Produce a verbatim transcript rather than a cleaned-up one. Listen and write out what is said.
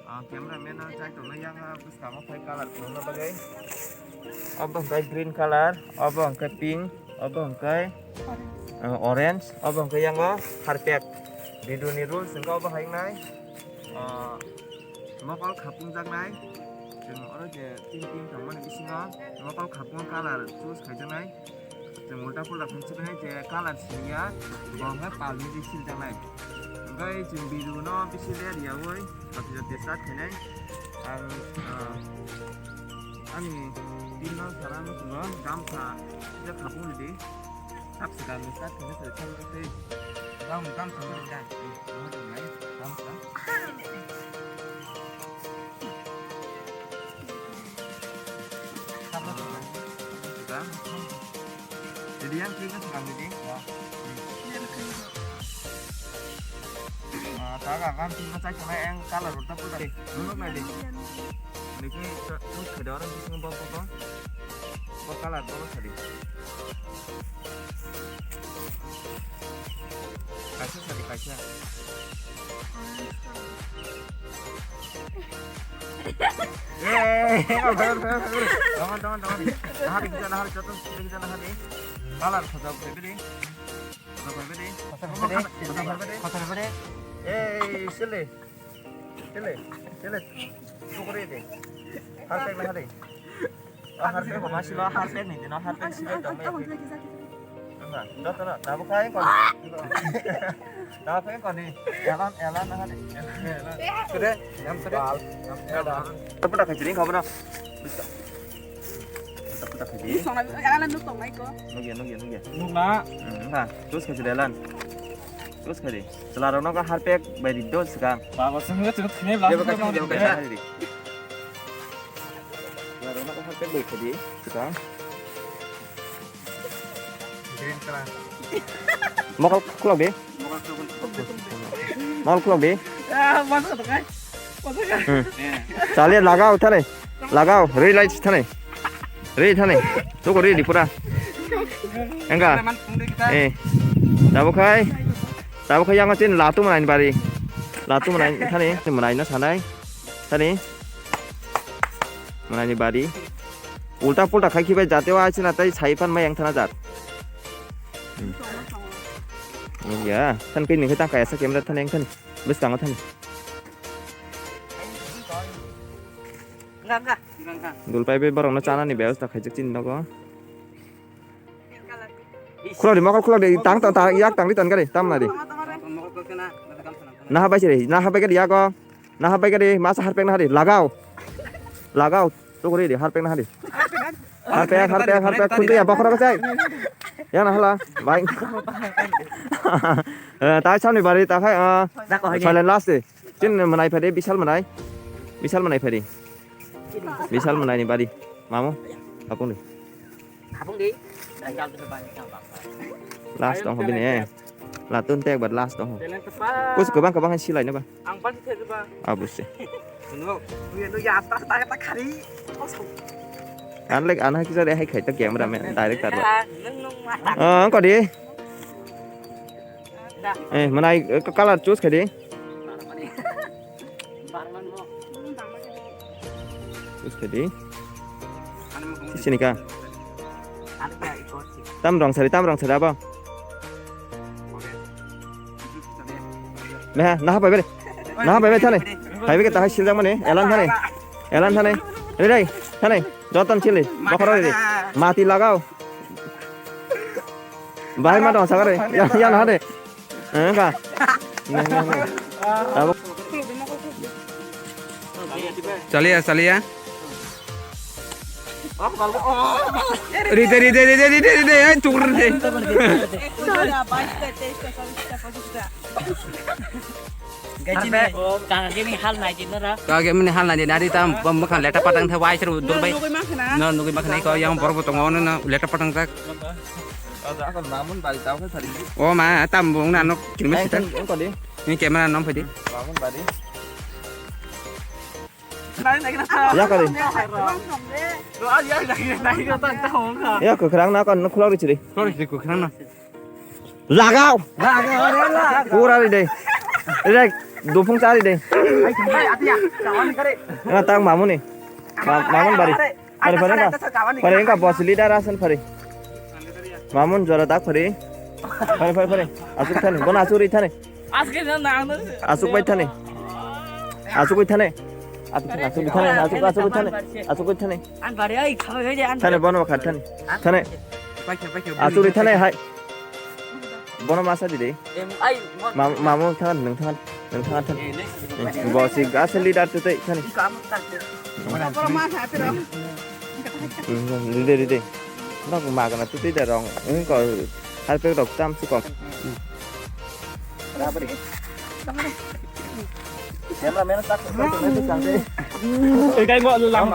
Ah, cameraman no chai tongna yang, ah, bwskang o phai colour khulumna bagwi. Obo hwnkhe green colour, obo hwnkhe pink, obo hwnkhe, ah, orange, obo hwnkhe yang o harpek. Bidu ni rules hwnkhe obo hai wngnai, ah, mokol khapung jaknai. Chwng oro je tin tin tongmani bisingo mokol khapung colour choose khaijaknai. Chwng ulta pulta phunuknai je colour siniya, bo hwnkhe palni ri siljaknai. Hwnkhe chwng biru no bisi ler yaui roti roti start khainai. Ang, ah, ani team no sana muchungo gamsa kisa khapung ridi. Sab swkang ni start khainai, sari sab tei gam, gamsa ridi da. Gamsa. Jadi yang kiri kan sekarang ini. Ya. Ah, tak akan kiri kan saya kena yang color udah pun tadi. Dulu nanti. Ini tuh kerja orang di sini bawa apa? Bawa color bawa tadi. Kaisa sadi kaisa. Eh, eh, eh, eh, eh, eh. Tongon, tongon, tongon. Nahari kita, nahari kita, kita nahari. Kalar saja beri. Saja beri. Saja beri. Eh, sele. Sele, sele. Tukuri de. Harpek nahari. Oh, harpek ko masih lo, harpek ni, dino harpek sih, dong, ya. Enggak, enggak, enggak. Tabuk kai kon. Tabuk kai kon ni. Elan, elan, nah, ni. Sudah, yang sudah. Bal. Yang sudah. Tepat dah, kecil ini, kau pernah? Bisa. Tepat dah, kecil. Ini soalnya, elan lu tong, Maiko. Nugya, nugya, nugya. Nugna. Hmm, nah, terus kecil elan. Terus kecil. Selarong no harpek, bayi di dos sekarang. Bawa semua cepet sini, dia bekas, dia bekas, hari ini. Larona ko harpek bai khadi, swkang. Green color. Mokol khulok di. Mokol khulok di. Ah, masa to kai. Masa ka? Hmm. Chale lagao thane. Lagao, ri light thane. Ri thane. Tuko ri di pura. Enga. Eh. Tabuk khai. Tabuk khai yang chin latu manai bari. Latu manai thane, manai na sanai. Thani. Manani bari. Ulta pulta khai khibai jateo aisina tai sai phan mai ang thana jat. Hmm. Ya, than kini khe tang kaya sa camera than yang than. Bes tango than. Enggak, enggak. Enggak, enggak. Dul pai be borok no chana ni bebasta khaijak chini nogo. Khulok di, mokol khulok di, tang, tang, tang, yak tang di, tang kari, tam na di. Naha bai siri, naha bai kari, yago. Naha bai kari, masa harpek naha di, lagao. Lagao, tukuri di, harpek naha di. Harpek, harpek, harpek, khuntu ya, bokhorok sai. Ya nahala, bai. Eh, tai samni bari, ta khai, ah, silent last di. Chin manai phai di, Bishal manai. Bishal manai phai di. Bishal manai ni bari. Mamu, apung di. Apung di. Last tong ho bini, eh. Latun te ekbar last tong ho. Kus kwbang kwbang hai silai na ba. Ang pal thai ba. Abuse. Nugo. Nugo ya ta ta ta khari. An lek an hai kisa de hai khai ta camera man director ba. Nung nung ma. Ah, ko di. Eh, manai, eh, color choose khai di. Choose khai di. Sini ka. Tam rong sari, tam rong sari abo. Meha, naha pai bere. Naha pai bere thane. Pai bere tahai siljak mani, elan thane. Elan thane. Re re, thane. Jotan chili. Bokhoro re. Mati lagao. Bahai ma dong sagare. Yang, yang naha de. Eh, ka. Abo. Chaliya, chaliya. Ride, ride, ride, ride, ride, ai, tukur ride. Kaka kini hal nai di nara. Kaka kini hal nai di nari tam bom bokhan leta patang tha wai seru dol bai. Nugui makhna. No nugui makhna ko yang borok bo tongo no leta patang tak. Ako namun bari tau khe sari. O ma tam bung na nok kilme sita. Engko di. Ni camera nom phai di. Namun bari. Ya kali. Ya kwkhwrang na kon khulok ri chiri. Khulok ri chiri kwkhwrang na. Lagao. Pura ri dei. Ri dei. Dopung cha ri dei. Nga tang mamuni. Ma-, mamun bari. Pari pari ka. Pari ka boss leader asan pari. Mamun jora dak pari. Pari pari pari. Asuk thani. Bona asuk ri thani. Asuk bai thani. Asuk bai thani. Asuk bai thani. Asuk asuk bai thani. Asuk bai thani. Thani bono khat thani. Thani. Asuk ri thani hai. Bono masa di de. Em, ai, mon- Ma-, mamu thangan, nung thangan, nung thangan than. Eh, next. Eh, bosi gas leader tu tei thani. Iko amuk tang tu. Hmm, ride, ride. Nok magana tu tei da rong. Ung ko harpek rok tam su ko. Rabari. Cameraman tak, tak, tak, tak, tak. Eh, kai mo, lu lang.